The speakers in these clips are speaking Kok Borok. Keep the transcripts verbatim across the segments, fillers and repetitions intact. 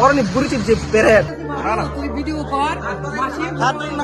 Oroni buri chip chip beret. Video kor, masih.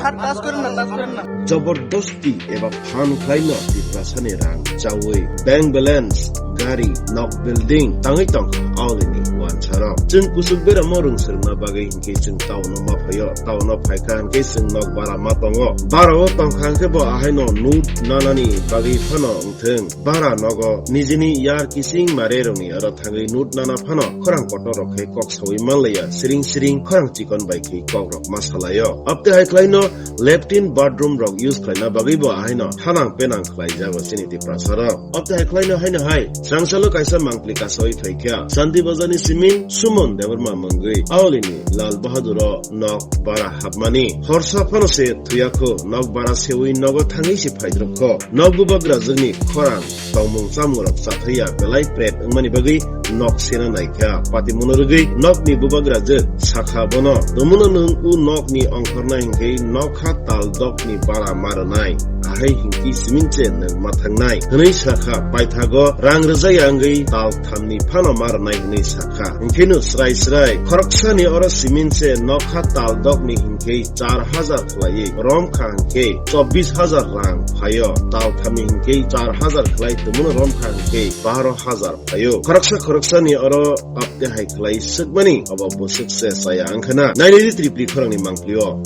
Hat touch kori na, touch kori na. Jobordosti eba phan khlaino Tiprasani rang chawi bank balance, gari, nok building tangwi tongkha aolini wansarok. Chwng kusuk beramo rwng swrwngna bagwi hinkhe chwng town-o ma phaio, town-o phaikha hinkhe chwng nok bara ma tongo. Bara-o tongkha hinkhe bo ahaino nut nanani bagwi phano wngthwng. Bara nogo nijini yar kising mare rokni aro thangwi nut nana phano khorang kotor rok khe kok sawi manlaiya, siring siring khorang chikon bai khe kok rok ma salaio. Abte hai khlaino latrine bathroom rok use khlaina bagwi bo ahaino hanang penang khlai jago chini Tiprasa rok. Abte hai khlaino haino hai srangsalo kaisa mangpli kasawi phaikha Shanti Bazar ni simin Suman Debbarma mungwi aolini Lal Bahadur o nok bara hapmani. Horsa phano se thuyakho, nok bara sewi nogo thangwi se phaidrupkho. Nok bubagrajwkni khorang tongmung chamung rok chathaiya belai pret wngmani bagwi nok sena naikha. Patimungrwgwi nokni bubagrajwk sakha bono, "Tumuno nwng u nokni ongkhornai hinkhe nokha taldokni bara ma rwnai, ahai hinkhe siminche nwng ma thangnai," hwnwi sakha. Paithago rang rwjaya wngwi tal thamni phano ma rwnai hwnwi sakha. Hinkheno srai srai khoroksani oro siminche nokha taldokni hinkhe char hajar khlaiwi romkha hinkhe chobbish hajar rang phaio, tal thamni hinkhe char hajar khlai tumuno romkha hinkhe baro hajar phaio. Khoroksa khoroksani oro abte hai khlai swkmani obo bwswk se chaya wngkhana. Nainai di Tripuri khorangni mangpli o.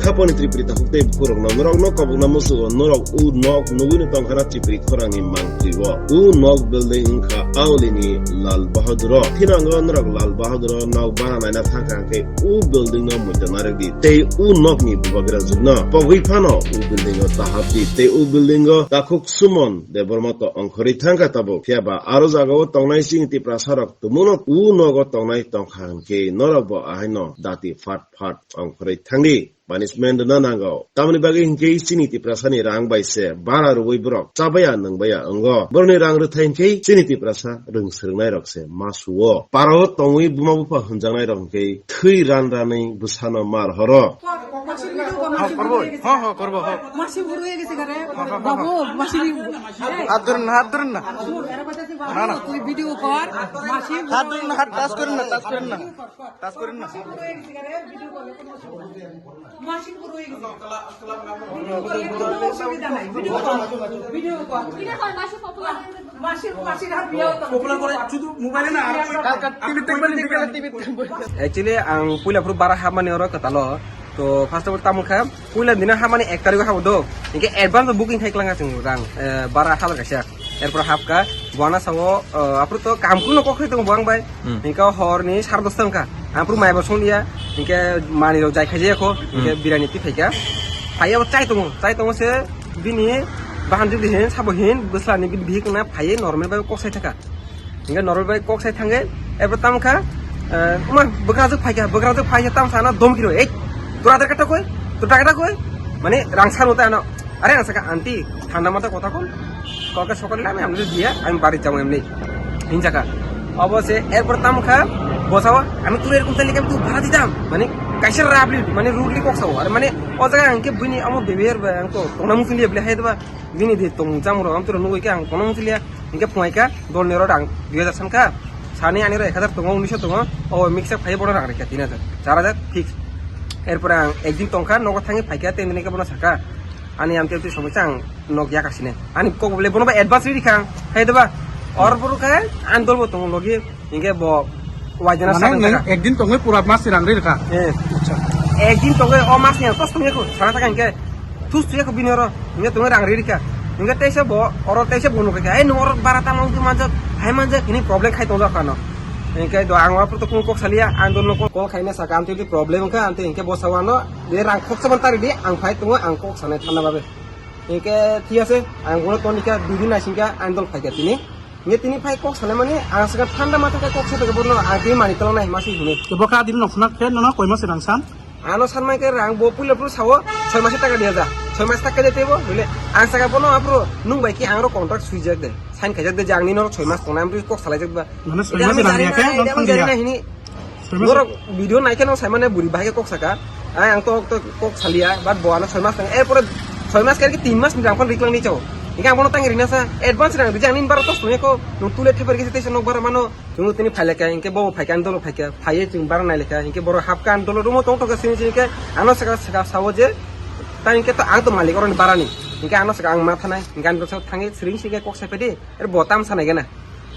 Khaponi Tripuri takhuk tei bukhurokno, norokno kobokna musugo, norok u nok nugwino tongkhana Tripuri khorangni mangpli o. U nok building wngkha aolini Lal Bahadur o. Thinango norok Lal Bahadur o nok bara naina thangkha hwnkhe u building no muitu narwk di tei u nokni bubagrajwkno pogwi phano u building o tahap di tei u building o takhuk Suman Debbarma to ongkhorwi thangkha tabuk. Phiya ba aro jagao tongnai chini Tiprasa rok tumuno u nogo tongnai tongkha hwnkhe norok bo ahaino dati phat phat ongkhorwi thangdi. Punishment rwna nango. Tamoni bagwi hinkhe chini Tiprasani rang bai se bara rwui borok chabaya nwngbaya wngo. Borokni rang rwthai hinkhe chini Tiprasa rwng swrwngnairok se ma suo. Parao tongwi buma bupha hwnjaknairok hinkhe thwi ran ranwi bwsano mar horo. মাসির ভিডিও কর, মাসির ভিডিও হয়ে গেছে। হ্যাঁ, হ্যাঁ, করবো, হ্যাঁ। মাসির ভিডিও হয়ে গেছে ঘরে। বাবু, মাসির ভিডিও। হাত ধরেন না, হাত ধরেন না। এরা বলতেছে, না, না। তুই ভিডিও কর, মাসির হাত ধরেন না, হাত টাচ করেন না, টাচ করেন না। টাচ করেন না। মাসির ভিডিও হয়ে গেছে ঘরে, ভিডিও কর। মাসির ভিডিও হয়ে গেছে। ভিডিও কর, কোনো অসুবিধা নাই। ভিডিও কর, ভিডিও কর। মাসির, মাসির আর বিয়ে হতো না। পপুলার করে শুধু মোবাইলে না, আর কাল, কাল টিভি দেখবেন, টিভি দেখবেন। Actually, ang puila phuru bara hapmani oro kwtalo. To first of all, tamo kha, puila dina hapmani ek tarikh habo do. Hinkhe advance booking khai klanga chwng rang, eh, bara hajar kaisa. Erpor hapka, buana sao, eh, aphuru to kam kuno kok khai tongo buang bai. Hmm. Hinkhe horni sar dosta wngkha. Aphuru maiba songya, hinkhe mani rok jai khaijaya kho, hinkhe Hmm. birani twi phaikha. Phaiya bo chai tongo, chai tongo se bini bahan jodi hin, sabo hin, bwslani bini bihik na phaiye normal bai kok sai thaka. Hinkhe normal bai kok sai thangwi, erpor tamo kha, eh, uma, bwkrajwk phaikha, bwkrajwk phaikha tamo sana domki rw, "Ei, tor Aadhaar card ta koi? Tor taka ta koi?" Mane rang sano ta ano, "Are," ang saka, "Aunty, thanda mata kotha kon, kalke sokale na ami amne diya, ami bari jabo emni." Hinsaka. Obo se, erpor tamo kha, bosao, "Ami tura erokom chale ki ami tu bhara ditam." Mane, kaisa roughly, mane rudely kok sao, are mane, o jaga ang khe bini amo behavior ba, ang to, tongna muchung liya bile hai deba, bini de tong chamung rok, ang tura nugui khe ang tongna muchung liya. Hinkhe phungai kha, dolni oro rang dui hajar sankha, sani ani oro ek hajar tongo, unisho tongo, o mix up khai bono rang rikha tin hajar, char hajar fix. Erpore ang ekdin tongkha, nogo thangwi phaikha, ten din khe bono sakha, "Ani amtwi amtwi somoi cha ang nok yakar sine." Ani kok bole bono ba advance rikha ang, hai doba, or boro khe ang dolbo tongo logi, hinkhe bo Waijana mane sana nang taka. Ekdin tongwi pura mas ni rang ri rikha. Eh. Acha. Ekdin tongwi o mas ni ang tos tongwi kho sana taka hinkhe thus tuya kho bini oro hinkhe tongwi rang ri rikha. Hinkhe teisa bo oro teisa bo nukha khe, "Ei, nwng oro bara tamo wngwi manjak, hai manjak," hini problem khai tongjak kha no. Hinkhe do ang aphuru to kung kok saliya, ang do no kok khaina saka, "Amtwi problem wngkha, amtwi hinkhe bo sawa no, de rang khoksa ban tari di, ang phai tongo, ang kok sanai thana babe." Hingke thik ase, ang bono toni kha, dui din naising kha, ang dol phai kha tini. Hingke tini phai kok salai mani, ang saka thanda matha khe kok sa khe bono, ang tini mani tolong nai, masi hini. Kebo kha din nokna khe nono koi mas rang san? Ano san mai khe rang bo puila phuru sao, soi mas taka dia ja. Soi mas taka dia tebo, bile ang saka bono aphuru nung bai ki ang ro contract sui jak de. Sign khaijak de je ang nino soi mas tongnai, ang kok salai jak ba. Mane soi mas rang dia khe, non thang dia. Hini. Soi mas. Borok video nai khe no sai mane buri bahai khe kok saka. Ai ang to, to kok salia, but bo ano soi mas tang. E pore soi mas khe tin mas ni rang phon riklang ni chao. Hingke ang bono tang rina sa advance rang rija ni bara to soi ko no tule theper khe tesa nok bara mano. Chwng tini phai lekha, hingke bo phai kha, ang dolo phai kha. Phai ye chwng bara nai lekha, hingke borok hap kha, ang dolo room o tong tong kha sini sini khe ano saka saka sao je. Ta hingke to ang to malik oroni bara ni. Hingke ano saka ang ma thanai, hingke ang dolo thangwi siring sike kok sai pedi. Er bo tam sanai gana.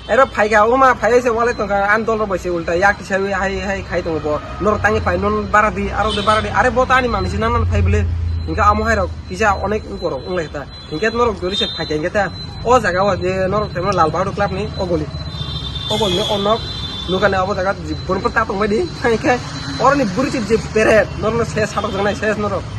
Ero phai kha, o ma phai se wale tong kha, an dol rok bai se ulta yak tisa wi hai hai khai tongo bo. Norok tangi phai, non bara di, aro de bara di. Are bo ta ani manui se nan nan phai bole. Hingke amo hai rok kisa onek ungkor rok ung lai ta. Hingke norok jori se phai kha hingke ta. O jaga o je norok temo Lal Bahadur Club ni o goli. O goli ni o nok nukha ni obo jaga jibon por ta tong bai di. Hingke oro ni buri se je peret, norok no se satok jang nai ses norok.